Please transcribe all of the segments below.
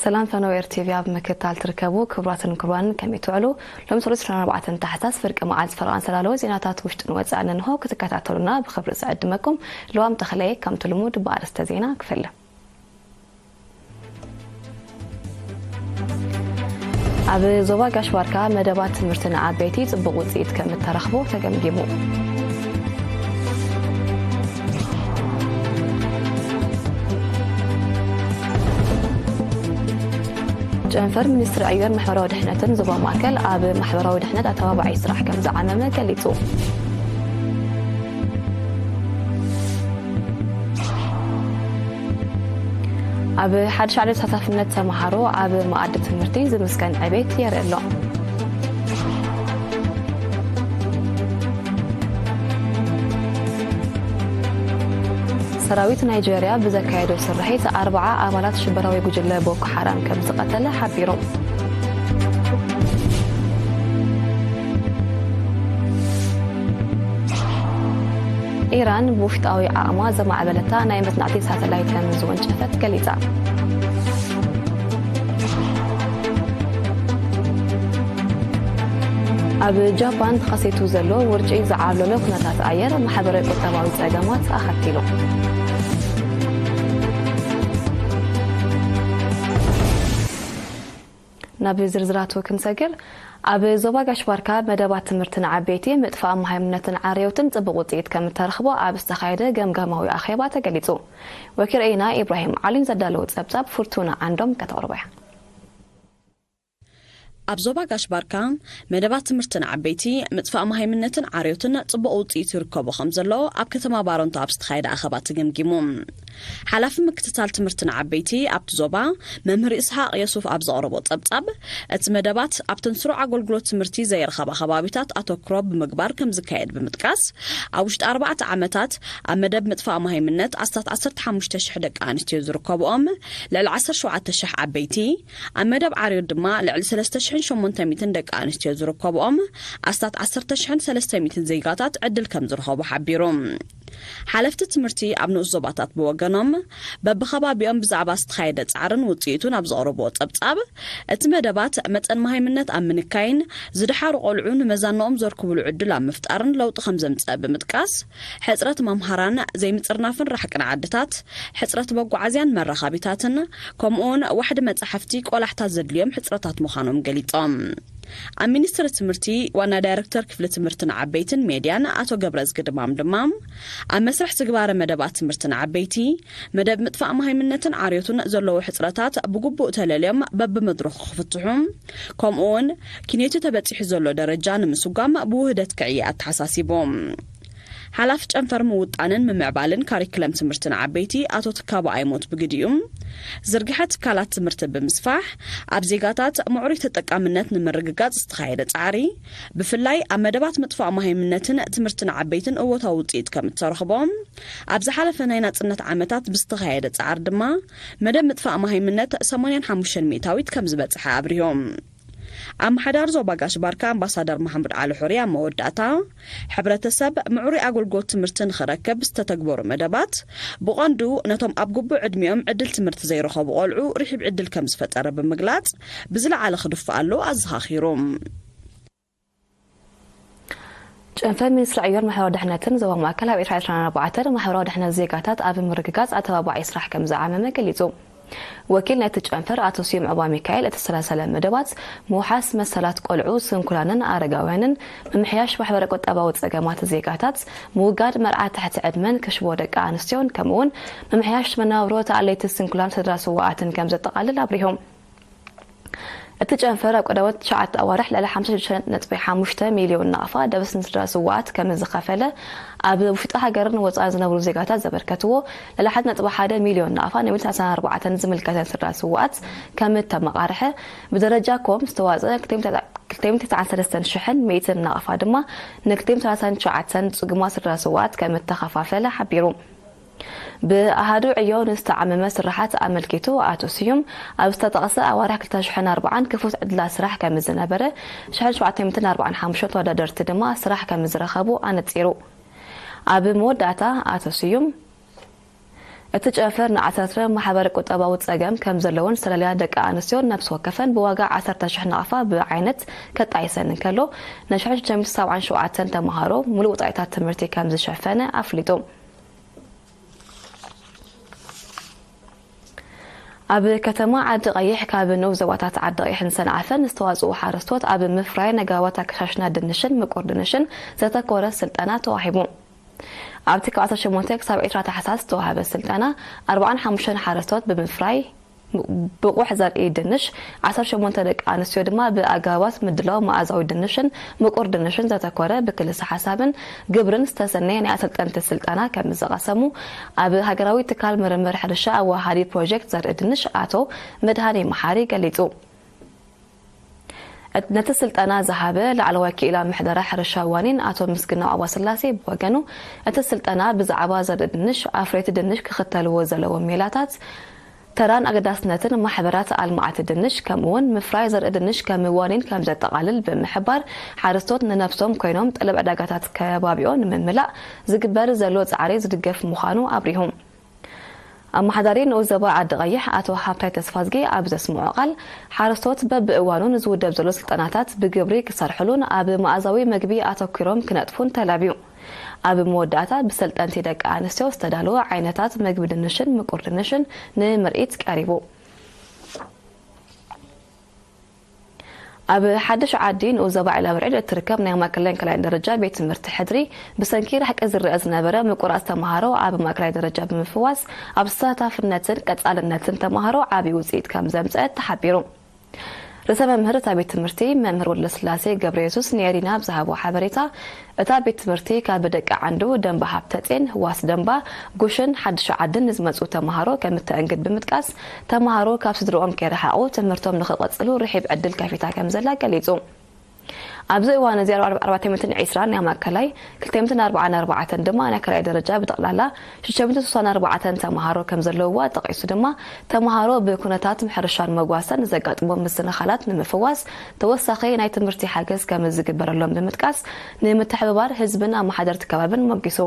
ሰላም ፈነወ ኤር ቲቪ ኣብ ምክትታል ትርከቡ ክቡራትን ክቡራንን ከመይ ትውዕሉ? ሎም ሰሉስ ዕስራን ኣርባዕተን ታሕሳስ ፍርቂ መዓልቲ ፈረቓ ዝተዳለወ ዜናታት ውሽጥን ወጻእን እንሆ ክትከታተሉና ብኽብሪ ዝዕድመኩም። ልዋም ተኽለየ ከምቲ ልሙድ ብኣርእስተ ዜና ክፍለ። ኣብ ዞባ ጋሽ ባርካ መደባት ትምህርቲ ንዓበይቲ ጽቡቕ ውጽኢት ከም እተረኽቦ ተገምጊሙ። ጨንፈር ሚኒስትሪ ዕዮን ማሕበራዊ ድሕነትን ዞባ ማእከል ኣብ ማሕበራዊ ድሕነት ኣተባባዒ ስራሕ ከም ዝዓመመ ገሊጹ። ኣብ ሓድሽ ዓለም ተሳታፍነት ተምሃሮ ኣብ መኣዲ ትምህርቲ ዝምስገን ዕቤት የርኢ ኣሎ። ሰራዊት ናይጀርያ ብዘካየዶ ስርሒት ኣርብዓ ኣባላት ሽበራዊ ጉጅለ ቦኮ ሓራም ከም ዝቐተለ ሓቢሩ። ኢራን ብውሽጣዊ ዓቕማ ዘማዕበለታ ናይ መጽናዕቲ ሳተላይት ከም ዝወንጨፈት ገሊጻ። ኣብ ጃፓን ተኸሲቱ ዘሎ ውርጪ ዝዓብለሎ ኩነታት ኣየር ማሕበራዊ ቁጠባዊ ጸገማት ኣኸቲሉ። ናብ ዝርዝራቱ ክንሰግር፣ ኣብ ዞባ ጋሽ ባርካ መደባት ትምህርቲ ንዓበይቲ ምጥፋእ መሃይምነትን ዓርዮትን ጽቡቕ ውጽኢት ከም እተረኽቦ ኣብ ዝተኻየደ ገምጋማዊ ኣኼባ ተገሊጹ። ወኪል ሬና ኢብራሂም ዓሊን ዘዳለዎ ጸብጻብ ፍርቱና ዓንዶም ከተቕርቦ እያ። ኣብ ዞባ ጋሽ ባርካ መደባት ትምህርቲ ንዓበይቲ ምጥፋእ መሃይምነትን ዓርዮትን ጽቡቕ ውጽኢት ይርከቦ ከም ዘሎ ኣብ ከተማ ባረንቱ ኣብ ዝተኻየደ ኣኼባ ተገምጊሙ። ሓላፊ ምክትታል ትምህርቲ ንዓበይቲ ኣብቲ ዞባ መምህር ይስሓቕ የሱፍ ኣብ ዘቕረቦ ጸብጻብ፣ እቲ መደባት ኣብተን ስሩዕ ኣገልግሎት ትምህርቲ ዘይረኸባ ከባቢታት ኣተኩሮ ብምግባር ከም ዝካየድ ብምጥቃስ፣ ኣብ ውሽጢ ኣርባዕተ ዓመታት ኣብ መደብ ምጥፋእ መሃይምነት ኣስታት ዓሰርተ ሓሙሽተ ሽሕ ደቂ ኣንስትዮ ዝርከብኦም ልዕሊ ዓሰርተ ሸውዓተ ሽሕ ዓበይቲ፣ ኣብ መደብ ዓርዮት ድማ ልዕሊ ሰለስተ ሽሕን ሸሞንተ ሚእትን ደቂ ኣንስትዮ ዝርከብኦም ኣስታት ዓሰርተ ሽሕን ሰለስተ ሚእትን ዜጋታት ዕድል ከም ዝረኸቡ ሓቢሩ። ሓለፍቲ ትምህርቲ ኣብ ንኡስ ዞባታት ብወገኖም፣ በብኸባቢኦም ብዛዕባ ዝተኻየደ ጻዕርን ውጽኢቱን ኣብ ዘቕረብዎ ጸብጻብ፣ እቲ መደባት መጠን መሃይምነት ኣብ ምንካይን ዝደሓሩ ቆልዑ ንመዛንኦም ዘርክብሉ ዕድል ኣብ ምፍጣርን ለውጢ ከም ዘምጸአ ብምጥቃስ፣ ሕጽረት መምሃራን፣ ዘይምጽርናፍን ራሕቅን ዓድታት፣ ሕጽረት መጓዓዝያን መራኸቢታትን፣ ከምኡውን ዋሕዲ መጻሕፍቲ ቆላሕታ ዘድልዮም ሕጽረታት ምዃኖም ገሊጾም። ኣብ ሚኒስትሪ ትምህርቲ ዋና ዳይሬክተር ክፍሊ ትምህርቲ ንዓበይትን ሜድያን ኣቶ ገብረዝጊ ድማም ድማ፣ ኣብ መስርሕ ትግባረ መደባት ትምህርቲ ንዓበይቲ፣ መደብ ምጥፋእ መሃይምነትን ዓርዮትን ዘለዎ ሕጽረታት ብግቡእ ተለልዮም በብመድረኹ ክፍትሑ፣ ከምኡውን ኪኔቱ ተበጺሑ ዘሎ ደረጃ ንምስጓም ብውህደት ክዕየ ኣተሓሳሲቦም። ሓላፊ ጨንፈር ምውጣንን ምምዕባልን ካሪክለም ትምህርቲ ንዓበይቲ ኣቶ ትካቦ ኣይሞት ብግዲኡ፣ ዝርግሐ ትካላት ትምህርቲ ብምስፋሕ ኣብ ዜጋታት ምዕሩይ ተጠቃምነት ንምርግጋጽ ዝተኻየደ ጻዕሪ፣ ብፍላይ ኣብ መደባት ምጥፋእ መሃይምነትን ትምህርቲ ንዓበይትን እወታዊ ውጽኢት ከም እተረኽቦ፣ ኣብ ዝሓለፈ ናይ ናጽነት ዓመታት ብዝተኻየደ ጻዕሪ ድማ መደብ ምጥፋእ መሃይምነት ሰማንያን ሓሙሽተን ሚእታዊት ከም ዝበጽሐ ኣብሪሆም። ኣመሓዳሪ ዞባ ጋሽ ባርካ ኣምባሳደር ማሕሙድ ዓሊ ሑሪ ኣብ መወዳእታ፣ ሕብረተሰብ ምዕሩይ ኣገልግሎት ትምህርቲ ንኽረክብ ዝተተግበሩ መደባት፣ ብቐንዱ ነቶም ኣብ ግቡእ ዕድሚኦም ዕድል ትምህርቲ ዘይረኸቡ ቆልዑ ርሒብ ዕድል ከም ዝፈጠረ ብምግላጽ፣ ብዝለዓለ ክድፋእ ኣለዎ ኣዘኻኺሩ። ጨንፈር ሚኒስትሪ ዕዮን ማሕበራዊ ድሕነትን ዞባ ማእከል ኣብ ኤርትራ ዕስራን ኣርባዕተን ማሕበራዊ ድሕነት ዜጋታት ኣብ ምርግጋጽ ኣተባባዒ ስራሕ ከም ዝዓመመ ገሊጹ። ወኪል ናይቲ ጨንፈር ኣቶ ስዩም ዑባ ሚካኤል፣ እቲ ዝተሰላሰለ መደባት ምውሓስ መሰላት ቆልዑ፣ ስንኩላንን ኣረጋውያንን፣ ምምሕያሽ ማሕበረ ቁጠባዊ ጸገማት ዜጋታት፣ ምውጋድ መርዓ ትሕቲ ዕድመን ክሽቦ ደቂ ኣንስትዮን፣ ከምኡውን ምምሕያሽ መነባብሮ ተኣለይቲ ስንኩላን ስድራ ስውኣትን ከም ዘጠቓልል ኣብሪሆም። እቲ ጨንፈር ኣብ ቀዳሞት ትሽዓተ ኣዋርሕ ልዕሊ ሓምሳ ሽዱሽተ ነጥቢ ሓሙሽተ ሚልዮን ናቕፋ ደበስ ንስድራ ስውኣት ከም ዝኸፈለ፣ ኣብ ውሽጢ ሃገርን ወጻእን ዝነብሩ ዜጋታት ዘበርከትዎ ልዕሊ ሓደ ነጥቢ ሓደ ሚልዮን ናቕፋ ንሚልዮን ሰላሳን ኣርባዕተን ዝምልከተን ስድራ ስውኣት ከም እተመቓርሐ፣ ብደረጃ ኮም ዝተዋጽአ ክልተ ሚእትን ተስዓን ሰለስተን ሽሕን ሚእትን ናቕፋ ድማ ንክልተ ሚእትን ሰላሳን ትሽዓተን ጽጉማት ስድራ ስውኣት ከም እተኸፋፈለ ሓቢሩ። ብኣሃዱ ዕዮ ንዝተዓመመ ስራሓት ኣመልኪቱ ኣቶ ስዩም፣ ኣብ ዝተጠቕሰ ኣዋርሕ ክልተ ሽሕን ኣርባዓን ክፉት ዕድላት ስራሕ ከም ዝነበረ፣ ሽሕን ሸውዓተ ሚእትን ኣርባዓን ሓሙሽተን ተወዳደርቲ ድማ ስራሕ ከም ዝረኸቡ ኣነጺሩ። ኣብ መወዳእታ ኣቶ ስዩም፣ እቲ ጨንፈር ንዓሰርተ ማሕበረ ቁጠባዊ ጸገም ከም ዘለዎን ዝተላለያ ደቂ ኣንስትዮ ነፍሲ ወከፈን ብዋጋ ዓሰርተ ሽሕ ናቕፋ ብዓይነት ከጣይሰን እንከሎ፣ ናይ ሽሕን ሽዱሽተ ሚእትን ሰብዓን ሸውዓተን ተምሃሮ ሙሉእ ወጻኢታት ትምህርቲ ከም ዝሸፈነ ኣፍሊጡ። ኣብ ከተማ ዓዲ ቀይሕ ካብ ንኡብ ዞባታት ዓዲ ቀይሕን ሰንዓፈን ዝተዋጽኡ ሓረስቶት ኣብ ምፍራይ ነጋዋት ኣከሻሽና ድንሽን ምቁር ድንሽን ዘተኮረ ስልጠና ተዋሂቡ። ኣብቲ ካብ ዓሰርተ ሸሞንተ ክሳብ ዕስራ ታሕሳስ ዝተዋህበ ስልጠና፣ ኣርባዓን ሓሙሽተን ሓረስቶት ብምፍራይ ብቑሕ ዘርኢ ድንሽ፣ ዓሰርተ ሸሞንተ ደቂ ኣንስትዮ ድማ ብኣገባባት ምድላው መኣዛዊ ድንሽን ምቁር ድንሽን ዘተኮረ ብክልሰ ሓሳብን ግብርን ዝተሰነየ ናይ ኣሰልጠንቲ ስልጠና ከም ዝቐሰሙ ኣብ ሃገራዊ ትካል ምርምር ሕርሻ ኣወሃሃዲ ፕሮጀክት ዘርኢ ድንሽ ኣቶ መድሃኔ መሓሪ ገሊጹ። ነቲ ስልጠና ዝሃበ ላዕለዋይ ክኢላ ምሕደራ ሕርሻ ዋኒን ኣቶ ምስግናው ኣባስላሴ ብወገኑ፣ እቲ ስልጠና ብዛዕባ ዘርኢ ድንሽ፣ ኣፍረይቲ ድንሽ ክኽተልዎ ዘለዎም ሜላታት፣ ተራን ኣገዳስነትን ማሕበራት ኣልማዕቲ ድንሽ፣ ከምኡ'ውን ምፍራይ ዘርኢ ድንሽ ከም ዋኒን ከም ዘጠቓልል ብምሕባር፣ ሓረስቶት ንነብሶም ኮይኖም ጠለብ ዕዳጋታት ከባቢኦም ንምምላእ ዝግበር ዘሎ ጻዕሪ ዝድገፍ ምዃኑ ኣብሪሁ። ኣመሓዳሪ ንኡስ ዞባ ዓዲ ቀይሕ ኣቶ ሃብታይ ተስፋዝጊ ኣብ ዘስምዖ ቃል፣ ሓረስቶት በብእዋኑ ንዝውደብ ዘሎ ስልጠናታት ብግብሪ ክሰርሕሉን ኣብ መኣዛዊ መግቢ ኣተኲሮም ክነጥፉን ተላብዩ። ኣብ መወዳእታ ብሰልጠንቲ ደቂ ኣንስትዮ ዝተዳለወ ዓይነታት መግቢ ድንሽን ምቁር ድንሽን ንምርኢት ቀሪቡ። ኣብ ሓድሽ ዓዲ ንኡስ ዞባ ዒላብርዕድ እትርከብ ናይ ማእከላይን ካልኣይን ደረጃ ቤት ትምህርቲ ሕድሪ ብሰንኪ ርሕቂ ዝረአ ዝነበረ ምቁራጽ ተምሃሮ ኣብ ማእከላይ ደረጃ ብምፍዋስ ኣብ ተሳታፍነትን ቀጻልነትን ተምሃሮ ዓቢ ውጽኢት ከም ዘምጸአት ተሓቢሩ። ርእሰ መምህር እታ ቤት ትምህርቲ መምህር ወልደስላሴ ገብረየሱስ ንኤሪና ኣብ ዝሃቦ ሓበሬታ፣ እታ ቤት ትምህርቲ ካብ ደቂ ዓንዱ ደንባ ሃብተጼን፣ ዋስ ደንባ፣ ጉሽን ሓድሽ ዓድን ንዝመጹ ተምሃሮ ከም እተእንግድ ብምጥቃስ፣ ተምሃሮ ካብ ስድርኦም ከይረሓቑ ትምህርቶም ንኽቐጽሉ ርሒብ ዕድል ከፊታ ከም ዘላ ገሊጹ። ኣብዚ እዋን እዚ ኣርባዕተ ሚእትን ዕስራን ናይ ማእከላይ፣ ክልተ ሚእትን ኣርባዓን ኣርባዕተን ድማ ናይ ካልኣይ ደረጃ ብጠቕላላ ሽዱሽተ ሚእትን ስሳን ኣርባዕተን ተምሃሮ ከም ዘለውዋ ጠቒሱ ድማ፣ ተምሃሮ ብኩነታት ሕርሻን መጓሰን ዘጋጥሞም ምስንኻላት ንምፍዋስ ተወሳኺ ናይ ትምህርቲ ሓገዝ ከም ዝግበረሎም ብምጥቃስ፣ ንምትሕብባር ህዝብን ኣመሓደርቲ ከባብን ሞጊሱ።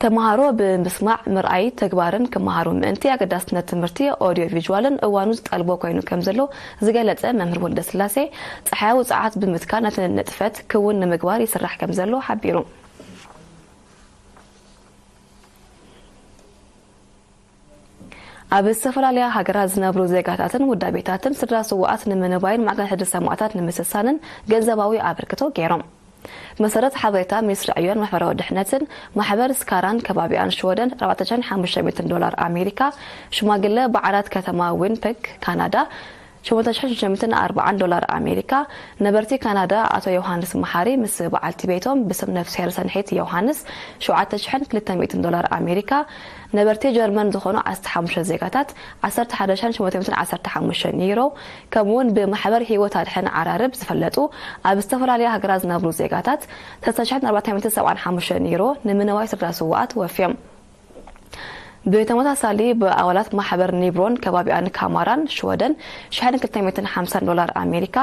ተምሃሮ ብምስማዕ፣ ምርኣይ፣ ተግባርን ክመሃሩ ምእንቲ ኣገዳስነት ትምህርቲ ኦድዮ ቪዥዋልን እዋኑ ዝጠልቦ ኮይኑ ከም ዘሎ ዝገለጸ መምህር ወልደስላሴ፣ ጸሓያዊ ጸዓት ብምትካል ነቲ ንጥፈት ክውን ንምግባር ይስራሕ ከም ዘሎ ሓቢሩ። ኣብ ዝተፈላለያ ሃገራት ዝነብሩ ዜጋታትን ውዳቤታትን ስድራ ስውኣት ንምንባይን ማዕከን ሕድሪ ሰማእታት ንምስሳንን ገንዘባዊ ኣበርክቶ ገይሮም። ብመሰረት ሓበሬታ ሚኒስትሪ ዕዮን ማሕበራዊ ድሕነትን ማሕበር ስካራን ከባቢኣን ሽወደን ኣርባዕተ ሽሕን ሓሙሽተ ሚእትን ዶላር ኣሜሪካ፣ ሽማግለ በዓላት ከተማ ዊንፐግ ካናዳ ሸሞንተ ሽሕን ሽዱሽተ ሚእትን ኣርባዓን ዶላር ኣሜሪካ፣ ነበርቲ ካናዳ ኣቶ ዮሃንስ መሓሪ ምስ በዓልቲ ቤቶም ብስም ነፍስሄር ሰንሒት ዮሃንስ ሸውዓተ ሽሕን ክልተ ሚእትን ዶላር ኣሜሪካ፣ ነበርቲ ጀርመን ዝኾኑ ዓሰርተ ሓሙሽተ ዜጋታት ዓሰርተ ሓደ ሽሕን ሸሞንተ ሚእትን ዓሰርተ ሓሙሽተን ዩሮ፣ ከምኡ'ውን ብማሕበር ህይወት ኣድሕን ዓራርብ ዝፍለጡ ኣብ ዝተፈላለያ ሃገራት ዝነብሩ ዜጋታት ሰለስተ ሽሕን ኣርባዕተ ሚእትን ሰብዓን ሓሙሽተን ዩሮ ንምንዋይ ስድራ ስውኣት ወፍዮም። ብተመሳሳሊ ብኣባላት ማሕበር ኒብሮን ከባቢኣን ካማራን ሽወደን ሽሕን ክልተ ሚእትን ሓምሳን ዶላር ኣሜሪካ፣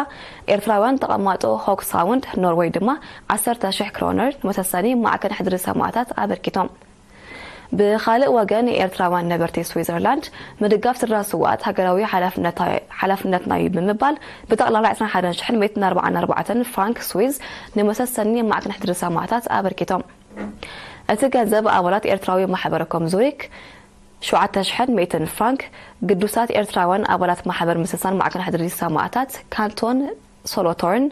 ኤርትራውያን ተቐማጦ ሆክ ሳውንድ ኖርወይ ድማ ዓሰርተ ሽሕ ክሮነር ንመሰሰኒ ማዕከን ሕድሪ ሰማእታት ኣበርኪቶም። ብኻልእ ወገን፣ ኤርትራውያን ነበርቲ ስዊዘርላንድ ምድጋፍ ስድራ ስውኣት ሃገራዊ ሓላፍነታ-፣ ሓላፍነትና እዩ ብምባል ብጠቕላላ ዕስራን ሓደን ሽሕን ሚእትን ኣርባዓን ኣርባዕተን ፍራንክ ስዊዝ ንመሰሰኒ ማዕከን ሕድሪ ሰማእታት ኣበርኪቶም። እቲ ገንዘብ ኣባላት ኤርትራዊ ማሕበረ ኮም ዙሪክ ሸውዓተ ሽሕን ሚእትን ፍራንክ፣ ግዱሳት ኤርትራውያን ኣባላት ማሕበር ምስሳን ማዕከን ሕድሪ ሰማእታት ካንቶን ሶሎቶርን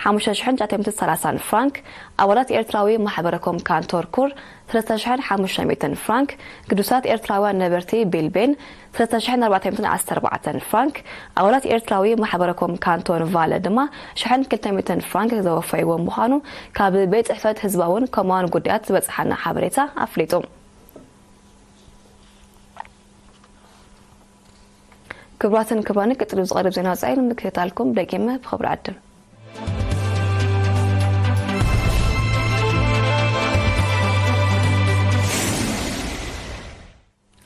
ሓሙሽተ ሽሕን ትሽዓተ ሚእትን ሰላሳን ፍራንክ፣ ኣባላት ኤርትራዊ ማሕበረ ኮም ካንቶር ኩር ሰለስተ ሽሕን ሓሙሽተ ሚእትን ፍራንክ፣ ግዱሳት ኤርትራውያን ነበርቲ ቢልቤን ሰለስተ ሽሕን ኣርባዕተ ሚእትን ዓሰርተ ኣርባዕተን ፍራንክ፣ ኣባላት ኤርትራዊ ማሕበረ ኮም ካንቶን ቫለ ድማ ሽሕን ክልተ ሚእትን ፍራንክ ዘወፈይዎ ምዃኑ ካብ ቤት ጽሕፈት ህዝባውን ኮማውን ጉዳያት ዝበጽሓና ሓበሬታ ኣፍሊጡ። ክቡራትን ክቡራን፣ ቀጺሉ ዝቐርብ ዜና ወጻኢ ንምክትታልኩም ደጊመ ብኽብሪ ዕድም።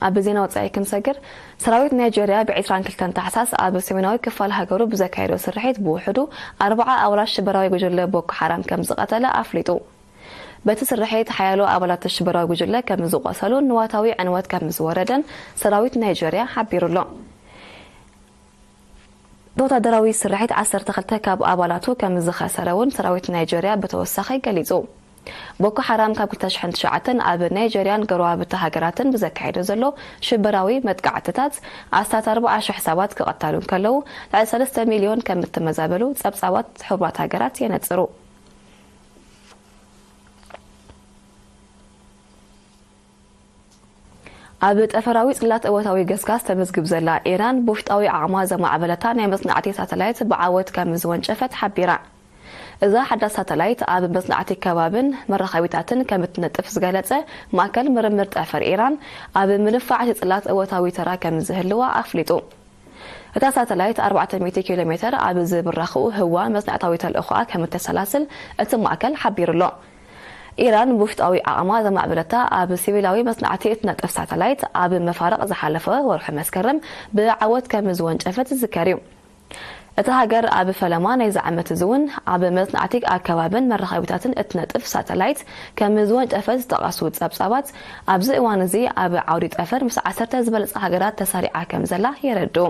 ኣብ ዜና ወጻኢ ክንሰግር፣ ሰራዊት ናይጀርያ ብ ዕስራን ክልተን ታሕሳስ ኣብ ሰሜናዊ ክፋል ሃገሩ ብዘካየዶ ስርሒት ብውሕዱ ኣርባዓ ኣባላት ሽበራዊ ጉጅለ ቦኮ ሓራም ከም ዝቐተለ ኣፍሊጡ። በቲ ስርሒት ሓያሎ ኣባላት ሽበራዊ ጉጅለ ከም ዝቖሰሉን ንዋታዊ ዕንወት ከም ዝወረደን ሰራዊት ናይጀርያ ሓቢሩ ኣሎ። ብወታደራዊ ስርሒት ዓሰርተ ክልተ ካብ ኣባላቱ ከም ዝኸሰረ እውን ሰራዊት ናይጀርያ ብተወሳኺ ገሊጹ። ቦኮ ሓራም ካብ ክልተ ሽሕን ትሽዓተን ኣብ ናይጀርያን ጎረባብቲ ሃገራትን ብዘካየዶ ዘሎ ሽበራዊ መጥቃዕትታት ኣስታት ኣርባዓ ሽሕ ሰባት ክቐተሉ እንከለዉ፣ ልዕሊ ሰለስተ ሚልዮን ከም እተመዛበሉ ጸብጻባት ሕቡራት ሃገራት የነጽሩ። ኣብ ጠፈራዊ ጽላት እወታዊ ገስጋስ ተመዝግብ ዘላ ኢራን፣ ብውሽጣዊ ዓቕማ ዘማዕበለታ ናይ መጽናዕቲ ሳተላይት ብዓወት ከም ዝወንጨፈት ሓቢራ። እዛ ሓዳስ ሳተላይት ኣብ መጽናዕቲ ከባብን መራኸቢታትን ከም እትነጥፍ ዝገለጸ ማእከል ምርምር ጠፈር ኢራን፣ ኣብ ምንፋዕ እቲ ጽላት እወታዊ ተራ ከም ዝህልዋ ኣፍሊጡ። እታ ሳተላይት ኣርባዕተ ሚእቲ ኪሎ ሜተር ኣብ ዝብራኽኡ ህዋ መጽናዕታዊ ተልእኾኣ ከም እተሰላስል እቲ ማእከል ሓቢሩ ኣሎ። ኢራን ብውሽጣዊ ዓቕማ ዘማዕበለታ ኣብ ሲቪላዊ መጽናዕቲ እትነጥፍ ሳተላይት ኣብ መፋርቕ ዝሓለፈ ወርሒ መስከረም ብዓወት ከም ዝወንጨፈት ዝዝከር እዩ። እታ ሃገር ኣብ ፈለማ ናይዚ ዓመት እዚ እውን ኣብ መጽናዕቲ ኣከባብን መራኸቢታትን እትነጥፍ ሳተላይት ከም ዝወንጨፈት ዝጠቐሱ ጸብጻባት፣ ኣብዚ እዋን እዚ ኣብ ዓውዲ ጠፈር ምስ ዓሰርተ ዝበለጻ ሃገራት ተሳሪዓ ከም ዘላ የረድኡ።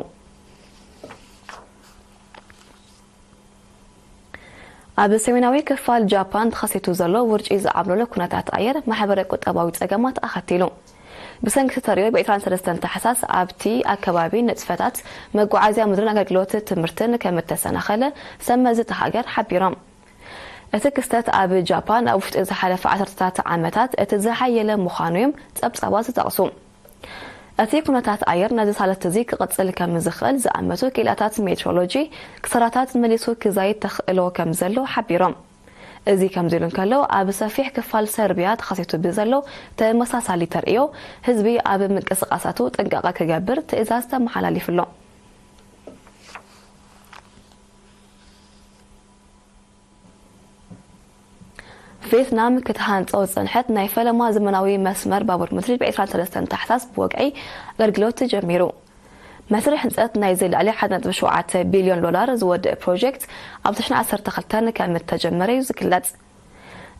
ኣብ ሰሜናዊ ክፋል ጃፓን ተኸሲቱ ዘሎ ውርጪ ዝዓብለሎ ኩነታት ኣየር ማሕበረ ቁጠባዊ ጸገማት ኣኸቲሉ። ብሰንኪ ተርእዮ ብ ዕስራን ሰለስተን ታሕሳስ ኣብቲ ኣከባቢ ንጥፈታት መጓዓዝያ ምድርን ኣገልግሎት ትምህርትን ከም እተሰናኸለ ሰብ መዚ እታ ሃገር ሓቢሮም። እቲ ክስተት ኣብ ጃፓን ኣብ ውሽጢ ዝሓለፈ ዓሰርተታት ዓመታት እቲ ዝሓየለ ምዃኑ እዮም ጸብጻባት ዝጠቕሱ። እቲ ኩነታት ኣየር ነዚ ሳልስቲ እዚ ክቕጽል ከም ዝኽእል ዝኣመቱ ክኢላታት ሜትሮሎጂ፣ ክሳራታት መሊሱ ክዛይድ ተኽእሎ ከም ዘሎ ሓቢሮም። እዚ ከምዚ ኢሉ እንከሎ፣ ኣብ ሰፊሕ ክፋል ሰርቢያ ተኸሲቱ ብዘሎ ተመሳሳሊ ተርእዮ፣ ህዝቢ ኣብ ምንቅስቓሳቱ ጥንቃቐ ክገብር ትእዛዝ ተመሓላሊፉ ኣሎ። ቬትናም ክትሃንጾ ዝጸንሐት ናይ ፈለማ ዘመናዊ መስመር ባቡር ምድሪ ብ ዕስራን ሰለስተን ታሕሳስ ብወግዒ ኣገልግሎት ጀሚሩ። መስርሕ ህንጸት ናይዚ ልዕሊ ሓደ ነጥቢ ሸውዓተ ቢልዮን ዶላር ዝወድእ ፕሮጀክት ኣብ ተሽዓተ ዓሰርተ ክልተን ከም እተጀመረ እዩ ዝግለጽ።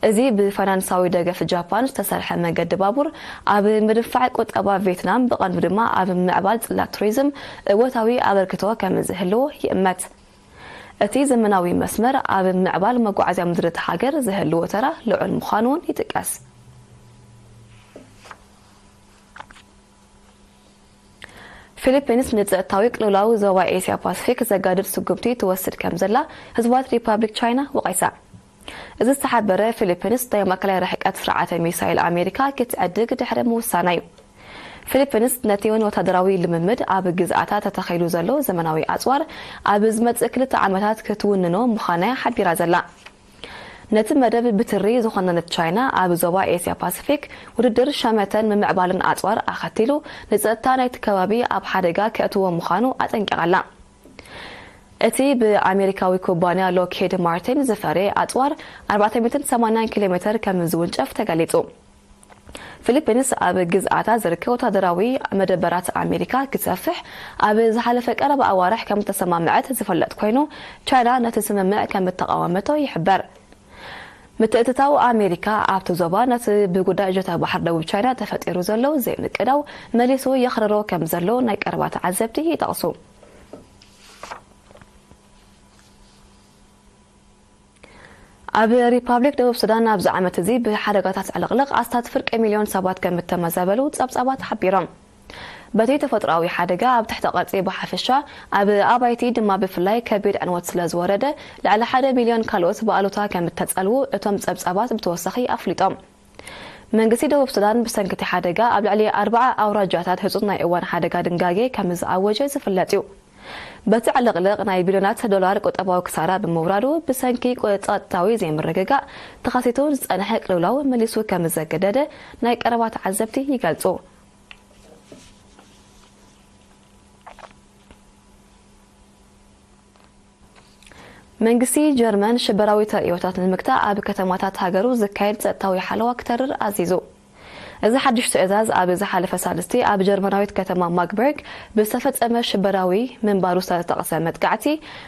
እዚ ብፋይናንሳዊ ደገፍ ጃፓን ዝተሰርሐ መገዲ ባቡር፣ ኣብ ምድንፋዕ ቁጠባ ቬትናም፣ ብቐንዱ ድማ ኣብ ምዕባል ጽላት ቱሪዝም እወታዊ ኣበርክቶ ከም ዝህልዎ ይእመት። እቲ ዘመናዊ መስመር ኣብ ምዕባል መጓዓዝያ ምድሪ እታ ሃገር ዝህልዎ ተራ ልዑል ምዃኑ እውን ይጥቀስ። ፊሊፒንስ ንጸጥታዊ ቅልውላው ዞባ ኤስያ ፓሲፊክ ዘጋድድ ስጉምቲ ትወስድ ከም ዘላ ህዝባዊት ሪፓብሊክ ቻይና ወቒሳ። እዚ ዝተሓበረ፣ ፊሊፒንስ ናይ ማእከላይ ርሕቀት ስርዓተ ሚሳይል ኣሜሪካ ክትዕድግ ድሕሪ ምውሳና እዩ። ፊሊፒንስ ነቲ ወታደራዊ ልምምድ ኣብ ግዝኣታ ተተኺሉ ዘሎ ዘመናዊ ኣጽዋር ኣብ ዝመጽእ ክልተ ዓመታት ክትውንኖ ምዃና እያ ሓቢራ ዘላ። ነቲ መደብ ብትሪ ዝኾነነት ቻይና፣ ኣብ ዞባ ኤስያ ፓሲፊክ ውድድር ሸመተን ምምዕባልን ኣጽዋር ኣኸቲሉ ንጸጥታ ናይቲ ከባቢ ኣብ ሓደጋ ከእትዎ ምዃኑ ኣጠንቂቓ ኣላ። እቲ ብኣሜሪካዊ ኩባንያ ሎክሂድ ማርቲን ዝፈረየ ኣጽዋር ኣርባዕተ ሚእትን ሰማንያን ኪሎ ሜተር ከም ዝውንጨፍ ተገሊጹ። ፊሊፒንስ ኣብ ግዝኣታ ዝርከብ ወታደራዊ መደበራት ኣሜሪካ ክሰፍሕ ኣብ ዝሓለፈ ቀረባ ኣዋርሕ ከም እተሰማምዐት ዝፍለጥ ኮይኑ፣ ቻይና ነቲ ስምምዕ ከም እተቓወመቶ ይሕበር። ምትእትታው ኣሜሪካ ኣብቲ ዞባ ነቲ ብጉዳይ ጀታ ባሕሪ ደቡብ ቻይና ተፈጢሩ ዘሎ ዘይምቅዳው መሊሱ የኽርሮ ከም ዘሎ ናይ ቀረባ ተዓዘብቲ ይጠቕሱ። ኣብ ሪፓብሊክ ደቡብ ሱዳን ኣብዚ ዓመት እዚ ብሓደጋታት ዕልቕልቕ ኣስታት ፍርቂ ሚልዮን ሰባት ከም እተመዛበሉ ጸብጻባት ሓቢሮም። በቲ ተፈጥሮኣዊ ሓደጋ ኣብ ትሕቲ ቅርጺ ብሓፈሻ፣ ኣብ ኣባይቲ ድማ ብፍላይ ከቢድ ዕንወት ስለ ዝወረደ፣ ልዕሊ ሓደ ሚልዮን ካልኦት ብኣሉታ ከም እተጸልዉ እቶም ጸብጻባት ብተወሳኺ ኣፍሊጦም። መንግስቲ ደቡብ ሱዳን ብሰንኪ እቲ ሓደጋ ኣብ ልዕሊ ኣርባዓ ኣውራጃታት ህጹጽ ናይ እዋን ሓደጋ ድንጋጌ ከም ዝኣወጀ ዝፍለጥ እዩ። በቲ ዕልቕልቕ ናይ ቢልዮናት ዶላር ቁጠባዊ ክሳራ ብምውራዱ፣ ብሰንኪ ጸጥታዊ ዘይምርግጋእ ተኸሲቱ ዝጸንሐ ቅልውላው መሊሱ ከም ዘገደደ ናይ ቀረባ ተዓዘብቲ ይገልጹ። መንግስቲ ጀርመን ሽበራዊ ተርእዮታት ንምግታእ ኣብ ከተማታት ሃገሩ ዝካየድ ጸጥታዊ ሓለዋ ክተርር ኣዚዙ። እዚ ሓድሽ ትእዛዝ ኣብ ዝሓለፈ ሳልስቲ ኣብ ጀርመናዊት ከተማ ማግበርግ ብዝተፈጸመ ሽበራዊ ምንባሩ ዝተጠቕሰ መጥቃዕቲ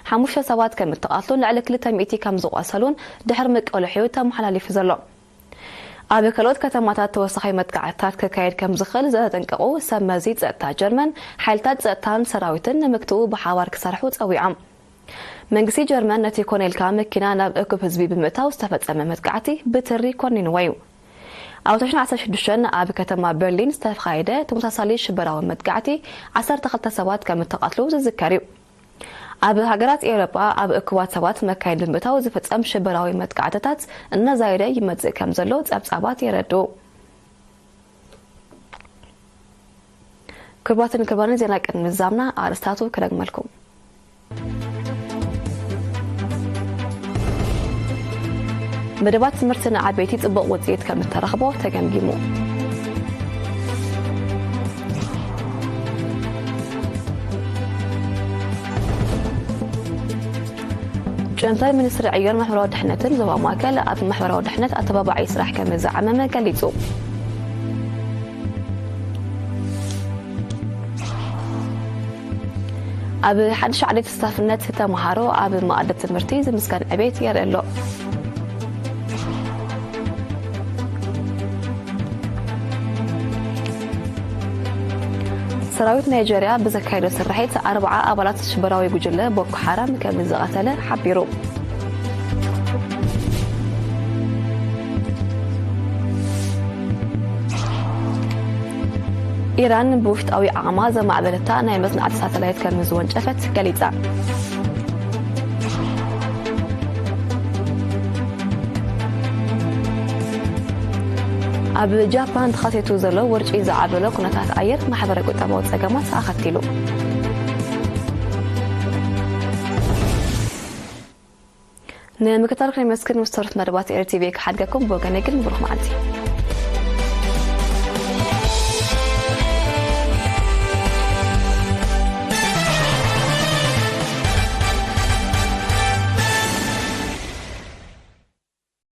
ሓሙሽተ ሰባት ከም እተቐትሉን ልዕሊ ክልተ ሚእቲ ከም ዝቖሰሉን ድሕሪ ምቅልሕዩ ተመሓላሊፉ ዘሎ። ኣብ ካልኦት ከተማታት ተወሳኺ መጥቃዕትታት ክካየድ ከም ዝኽእል ዘጠንቀቑ ሰብ መዚ ጸጥታ ጀርመን፣ ሓይልታት ጸጥታን ሰራዊትን ንምግትኡ ብሓባር ክሰርሑ ጸዊዖም። መንግስቲ ጀርመን ነቲ ኮነ ኢልካ መኪና ናብ እኩብ ህዝቢ ብምእታው ዝተፈጸመ መጥቃዕቲ ብትሪ ኮኒንዎ እዩ። ኣብ ዓሰርተ ሽዱሽተ ኣብ ከተማ በርሊን ዝተኻየደ ተመሳሳሊ ሽበራዊ መጥቃዕቲ ዓሰርተ ክልተ ሰባት ከም እተቐትሉ ዝዝከር እዩ። ኣብ ሃገራት ኤውሮጳ ኣብ እኩባት ሰባት መካይን ብምእታው ዝፍጸም ሽበራዊ መጥቃዕትታት እናዛየደ ይመጽእ ከም ዘሎ ጸብጻባት የረድኡ። ክቡራትን ክቡራንን፣ ዜና ቅድሚ ምዝዛምና ኣርእስታቱ ክደግመልኩም። መደባት ትምህርቲ ንዓበይቲ ጽቡቕ ውጽኢት ከም እተረኽቦ ተገምጊሙ። ጨንፈር ሚኒስትሪ ዕዮን ማሕበራዊ ድሕነትን ዞባ ማእከል ኣብ ማሕበራዊ ድሕነት ኣተባባዒ ስራሕ ከም ዝዓመመ ገሊጹ። ኣብ ሓድሽ ዓሌት ተሳታፍነት ተምሃሮ ኣብ መኣዲ ትምህርቲ ዝምስገን ዕቤት የርኢ ኣሎ። ሰራዊት ናይጀርያ ብዘካየዶ ስርሒት ኣርብዓ ኣባላት ሽበራዊ ጉጅለ ቦኮ ሓራም ከም ዝቐተለ ሓቢሩ። ኢራን ብውሽጣዊ ዓቕማ ዘማዕበለታ ናይ መጽናዕቲ ሳተላይት ከም ዝወንጨፈት ገሊጻ። ኣብ ጃፓን ተኸሲቱ ዘሎ ውርጪ ዝዓበሎ ኩነታት ኣየር ማሕበረ ቁጠባዊ ጸገማት ኣኸቲሉ። ንምክትታል ክነመስግን ምስ ተረፉት መደባት ኤሪ ቲቪ ክሓድገኩም። ብወገነይ ግን ብሩኽ መዓልቲ።